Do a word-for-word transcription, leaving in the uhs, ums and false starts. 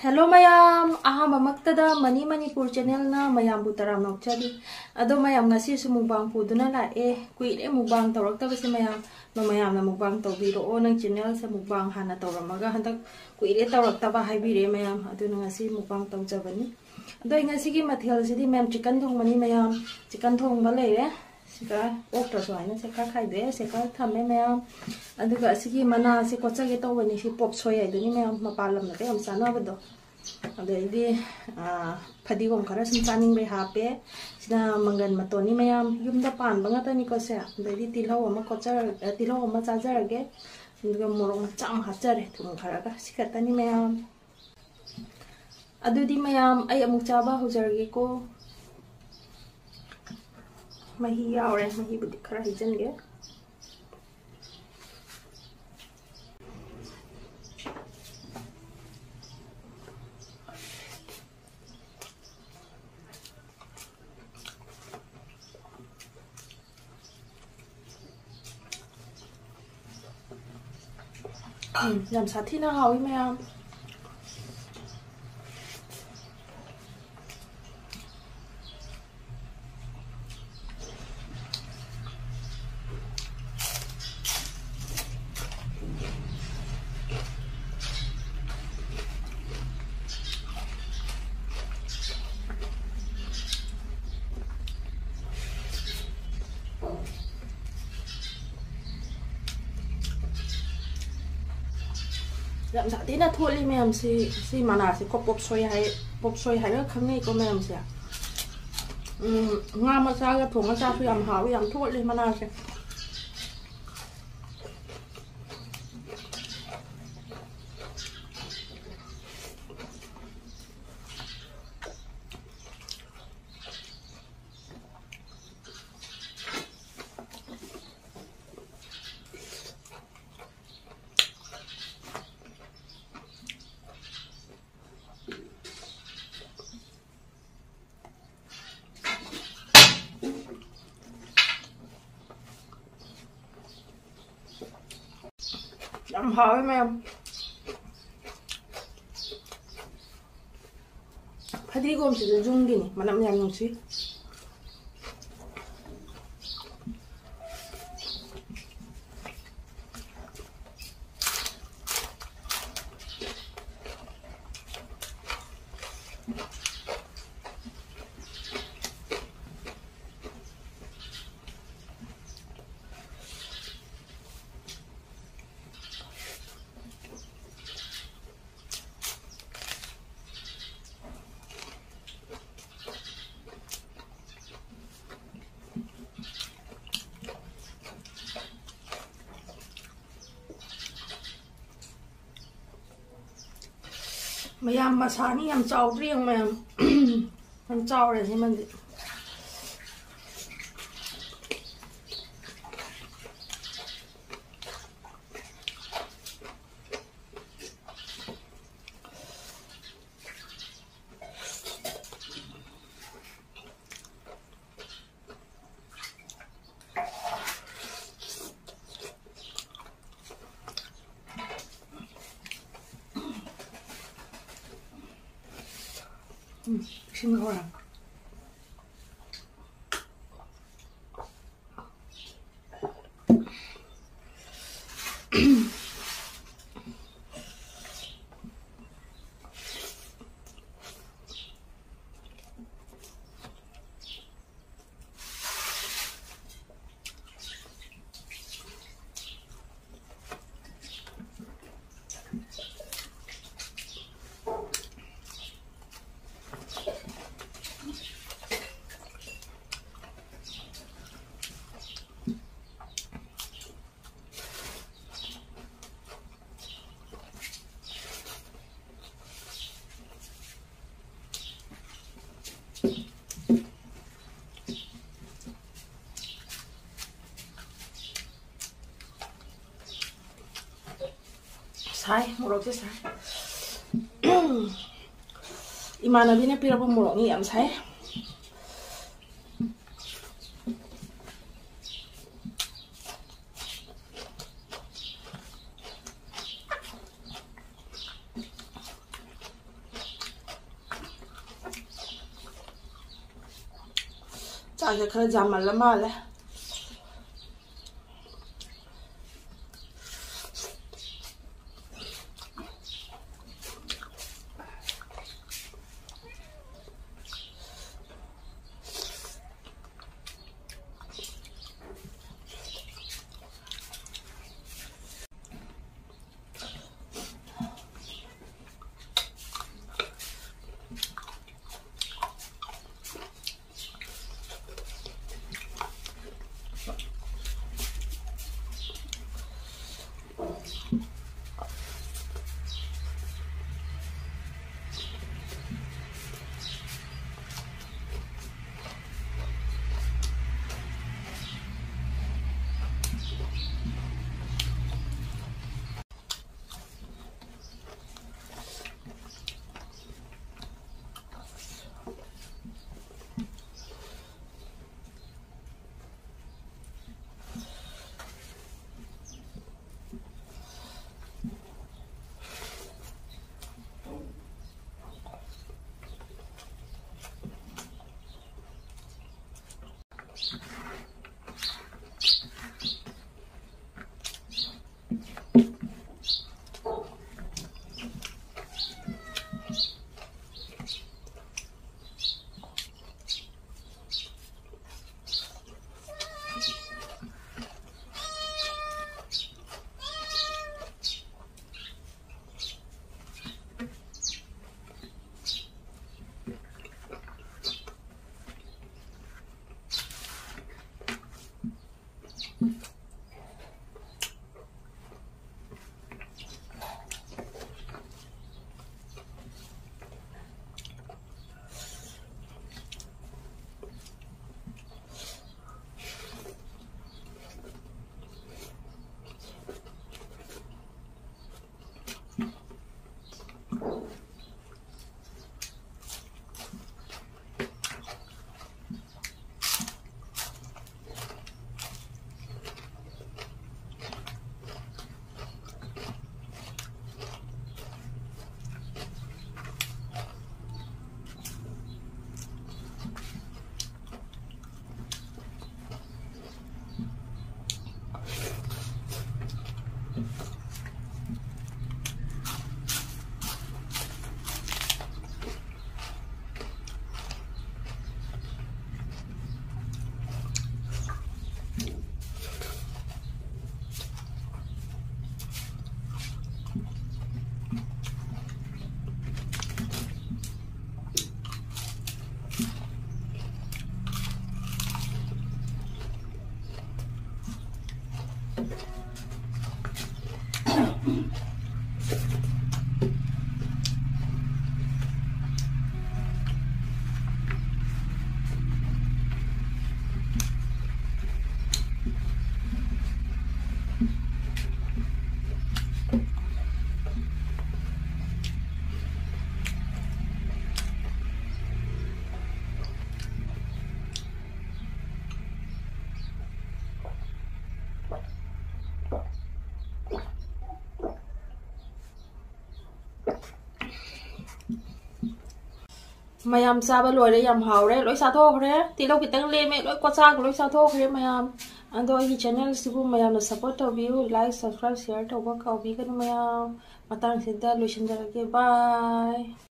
Hello ꯃꯌꯥꯝ, ꯑꯍꯥꯟꯕꯃꯛꯇꯗ money Manipur ꯆꯦꯅꯦꯜꯅ ꯃꯌꯥꯝꯕꯨ ꯇꯔꯥꯝꯅ ꯑꯣꯛꯆꯔꯤ꯫ ꯑꯗꯣ ꯃꯌꯥꯝ, ꯉꯁꯤꯁꯨ ꯃꯨꯛꯕꯥꯡ ꯄꯨꯗꯨꯅ ꯂꯥꯛꯑꯦ꯫ ꯀꯨꯏꯔꯦ ꯃꯨꯛꯕꯥꯡ ꯇꯧꯔꯛꯇꯕꯁꯦ ꯃꯌꯥꯝ꯫ ꯑꯗꯣ ꯃꯌꯥꯝꯅ ꯃꯨꯛꯕꯥꯡ ꯇꯧꯕꯤꯔꯛꯑꯣ, ꯅꯪ ꯆꯦꯅꯦꯜꯁꯦ ꯃꯨꯛꯕꯥꯡ ꯍꯥꯟꯅ ꯇꯧꯔꯝꯃꯒ ꯍꯟꯗꯛ ꯀꯨꯏꯔꯦ ꯇꯧꯔꯛꯇꯕ ꯍꯥꯏꯕꯤꯔꯛꯑꯦ ꯃꯌꯥꯝ꯫ ꯑꯗꯨꯅ ꯉꯁꯤ ꯃꯨꯛꯕꯥꯡ ꯇꯧꯖꯕꯅꯤ꯫ ꯑꯗꯣ ꯑꯩ ꯉꯁꯤꯒꯤ ꯃꯊꯦꯜꯁꯤꯗꯤ ꯃꯌꯥꯝ ꯆꯤꯀꯟ ꯊꯣꯡꯕꯅꯤ ꯃꯌꯥꯝ꯫ ꯆꯤꯀꯟ ꯊꯣꯡꯕ ꯂꯩꯔꯦ꯫ ꯁꯤꯒ ꯑꯣꯛꯇ꯭ꯔꯁꯨ ꯍꯥꯏꯅ ꯁꯦꯀꯥ ꯈꯥꯏꯗꯣꯛꯑꯦ, ꯁꯦꯀꯥ ꯊꯝꯃꯦ ꯃꯌꯥꯝ꯫ ꯑꯗꯨꯒ ꯑꯁꯤꯒꯤ ꯃꯅꯥꯁꯦ ꯀꯣꯠꯆꯒꯦ ꯇꯧꯕꯅꯤ꯫ ꯁꯤ ꯄꯣꯞ ꯁꯣꯏ ꯍꯥꯏꯗꯨꯅꯤ ꯃꯌꯥꯝ, ꯃꯄꯥꯟ ꯂꯝꯗꯒ ꯌꯥꯝ ꯆꯥꯅꯕꯗꯣ꯫ ꯑꯗꯩꯗꯤ, ꯑꯥ, ꯐꯗꯤꯒꯣꯝ ꯈꯔ ꯁꯨꯝ ꯆꯥꯅꯤꯡꯕꯩ ꯍꯥꯞꯄꯦ꯫ ꯁꯤꯅ ꯃꯪꯒꯟ ꯃꯇꯣꯟꯅꯤ ꯃꯌꯥꯝ, ꯌꯨꯝꯗ ꯄꯥꯟꯕ ꯉꯥꯛꯇꯅꯤꯀꯣ ꯁꯦ꯫ ꯑꯗꯩꯗꯤ ꯇꯤꯜꯍꯧ ꯑꯃ ꯀꯣꯠꯆꯔ-, ꯑ, ꯇꯤꯜꯍꯧ ꯑꯃ ꯆꯥꯖꯔꯒꯦ꯫ ꯑꯗꯨꯒ ꯃꯣꯔꯣꯛ ꯃꯆꯥ ꯑꯃ ꯍꯥꯞꯆꯔꯦ, ꯊꯨꯝ ꯈꯔꯒ꯫ ꯁꯤ ꯈꯛꯇꯅꯤ ꯃꯌꯥꯝ꯫ ꯑꯗꯨꯗꯤ ꯃꯌꯥꯝ, ꯑꯩ ꯑꯃꯨꯛ ꯆꯥꯕ ꯍꯧꯖꯔꯒꯦꯀꯣ꯫ ꯃꯍꯤ ꯌꯥꯎꯔꯦ, ꯃꯍꯤꯕꯨꯗꯤ ꯈꯔ ꯍꯩꯖꯤꯟꯒꯦ꯫ ꯎꯝ, ꯌꯥꯝ ꯁꯥꯊꯤꯅ ꯍꯥꯎꯏ ꯃꯌꯥꯝ꯫ ꯌꯥꯝ ꯁꯥꯊꯤꯅ ꯊꯣꯠꯂꯤ ꯃꯌꯥꯝꯁꯤ꯫ ꯁꯤ ꯃꯅꯥꯁꯤ ꯀꯣ ꯄꯣꯞ ꯁꯣꯏ ꯍꯥꯏ, ꯄꯣꯞ ꯁꯣꯏ ꯍꯥꯏꯔꯒ ꯈꯪꯅꯩꯀꯣ ꯃꯌꯥꯝꯁꯦ꯫ ꯎꯝ, ꯉꯥ ꯃꯆꯥꯒ ꯊꯣꯡꯉ ꯆꯥꯁꯨ ꯌꯥꯝ ꯍꯥꯎꯏ, ꯌꯥꯝ ꯊꯣꯠꯂꯤ ꯃꯅꯥꯁꯦ꯫ ꯌꯥꯝ ꯍꯥꯎꯋꯦ ꯃꯌꯥꯝ꯫ ꯐꯗꯤꯒꯣꯝꯁꯤꯁꯨ ꯌꯨꯝꯒꯤꯅꯤ, ꯃꯅꯝ ꯌꯥꯝ ꯅꯨꯡꯁꯤ꯫ ꯃꯌꯥꯝ ꯃꯁꯥꯅꯤ, ꯌꯥꯝ ꯆꯥꯎꯗ꯭ꯔꯤ ꯌꯦꯡꯉꯨ ꯃꯌꯥꯝ꯫ ꯌꯥꯝ ꯆꯥꯎꯔꯦ ꯁꯤꯃꯗꯤ꯫ ꯎꯝ, ꯏꯁꯤꯡ ꯍꯧꯔꯦ꯫ ꯁꯥꯏ, ꯃꯣꯔꯣꯛꯁꯦ ꯁꯥꯏ꯫ ꯏꯃꯥꯟꯅꯕꯤꯅ ꯄꯤꯔꯛꯄ ꯃꯣꯔꯣꯛꯅꯤ, ꯌꯥꯝ ꯁꯥꯏ꯫ ꯆꯥꯛꯁꯦ ꯈꯔ ꯌꯥꯝꯃꯜꯂ ꯃꯥꯜꯂꯦ꯫ ꯃꯌꯥꯝ ꯆꯥꯕ ꯂꯣꯏꯔꯦ, ꯌꯥꯝ ꯍꯥꯎꯔꯦ, ꯂꯣꯏ ꯆꯥꯊꯣꯛꯈ꯭ꯔꯦ꯫ ꯇꯤꯜꯍꯧ ꯈꯤꯇꯪ ꯂꯦꯝꯃꯦ, ꯂꯣꯏ ꯀꯣꯆꯥꯒ ꯂꯣꯏ ꯆꯥꯊꯣꯛꯈ꯭ꯔꯦ ꯃꯌꯥꯝ꯫ ꯑꯗꯣ ꯑꯩꯒꯤ ꯆꯦꯅꯦꯜꯁꯤꯕꯨ ꯃꯌꯥꯝꯅ ꯁꯞꯄꯣꯔꯠ ꯇꯧꯕꯤꯌꯨ, ꯂꯥꯏꯛ, ꯁꯕꯁꯀ꯭ꯔꯥꯏꯕ, ꯁꯤꯌꯔ ꯇꯧꯕ ꯀꯥꯎꯕꯤꯒꯅꯨ ꯃꯌꯥꯝ꯫ ꯃꯇꯥꯡꯁꯤꯗ ꯂꯣꯏꯁꯤꯟꯖꯔꯒꯦ, ꯕꯥꯏ꯫